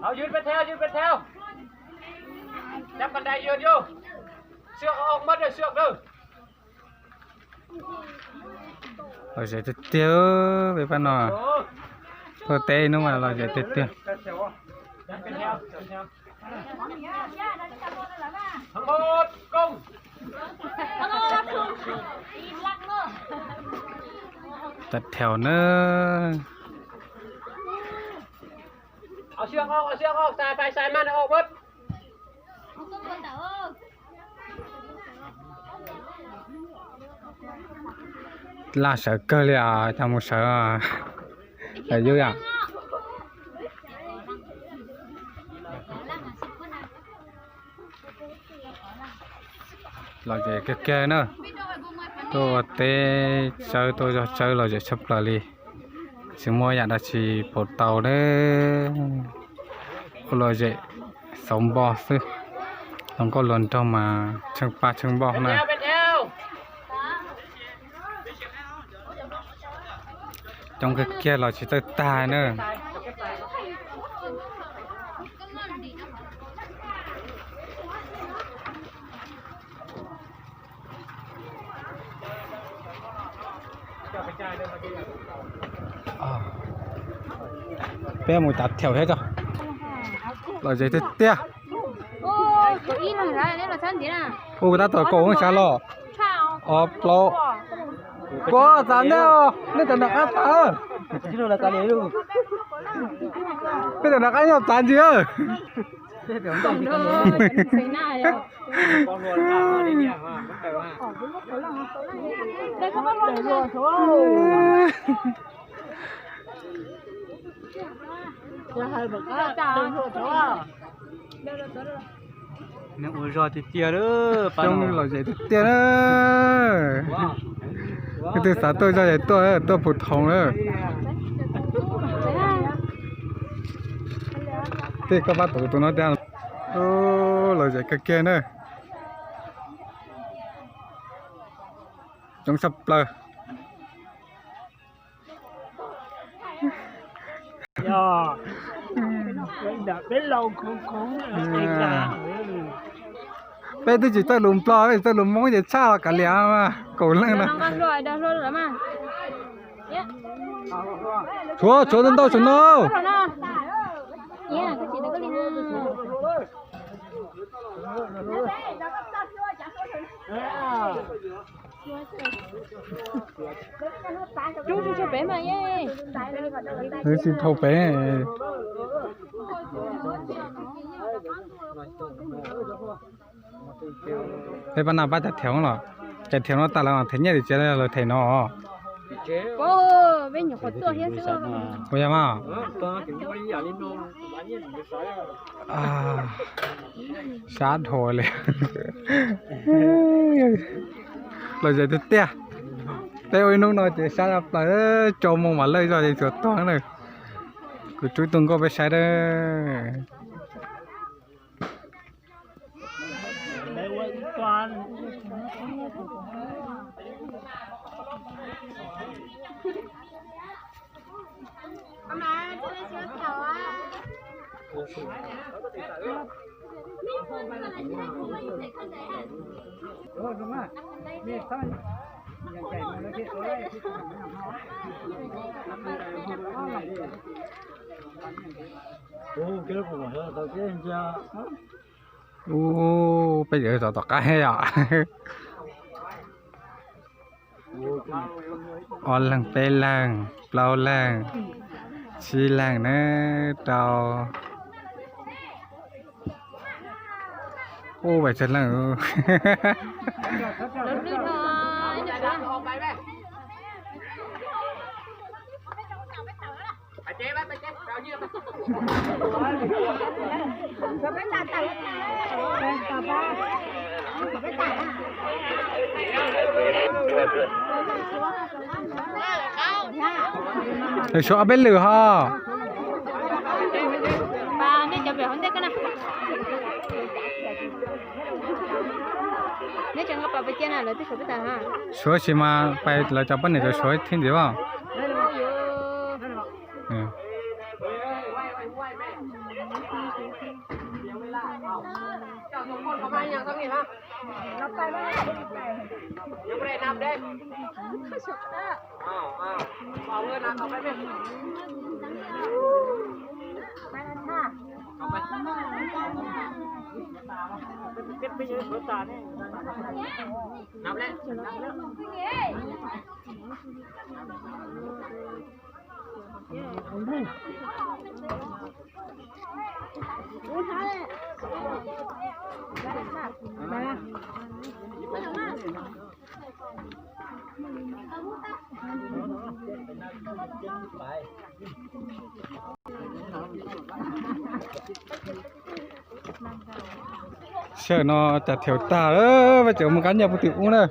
Hau, yws pes thau, yws pes thau. Cab koj dai yws yus. Xwb, oj mab dawj xwb dawj. Lom zem tiag tiag peb pab no. Tuaj teb ib hnub mas lom zem tiag tiag. Cov thev na. Laj sawv kawg li os, coj mus sawv. Sawv yub yom. Lom zem kiag kiag na. Tuaj ua teb tsawb, tuaj zog tsawb lom zem tshaj plaws li. Tsis muaj yam dab tsi pauv tau na. Ua lom zem xauv npo xwb. Hluas nkauj hluas nraug mas tsheej paj tsheej npoj na. Coob kiag kiag los tsis txawj tag na. Peb mus tav thev thiab tso. Lom zem tiag tiag. Ua kuv tab tom kaum ua sav los. Ob plaub. Kuv txav nej, nej cov nram qab txav. Nej cov nram qab nyob txav ntsis. Nws ua zog tiag tiag. Coob lom zem tiag tiag. Leej twg xav tuaj zog es tuaj, tuaj Phu Thoom lawm. Tej koj pab tus tus no tiag. Lom zem kawg kiag na. Coob tshaj plaws. Peb twb tsis txawj lus Nplog, peb tsis txawj lus Hmoob ces tshaj los kav liam mas kaum leej no. Tshuav, tshuav ntau saum no. Tsis dhau pem. Peb pab no pab cov thev los, cov thev no tas lawv them nyiaj tim tsev lawv them no. Ua yog mas. Sab dhau li. Lom zem tiag tiag. Peb ua ib hnub no ces sab tshaj plaws, tsaus moo mam lawj zog ces tsuas tuag na. Kuv tso ib tug nkauj peb saib dawb. Ub, peb yawg zov tom qab yom. Ob leeg, peb leeg, plaub leeg, tsib leeg na, rau. Ub, pais tsawg leej. Lawv suav ob peb lwm ho. Neb tseem nqa pas pais cia na, lawv twb suav peb tas ha. Suav sis mas pais lawv cov poj niam cov suav thiab ntxiv as. Sij hawm no cas thiaum tag lawm, vaj tseem mus kab nyiaj puag tim ub na.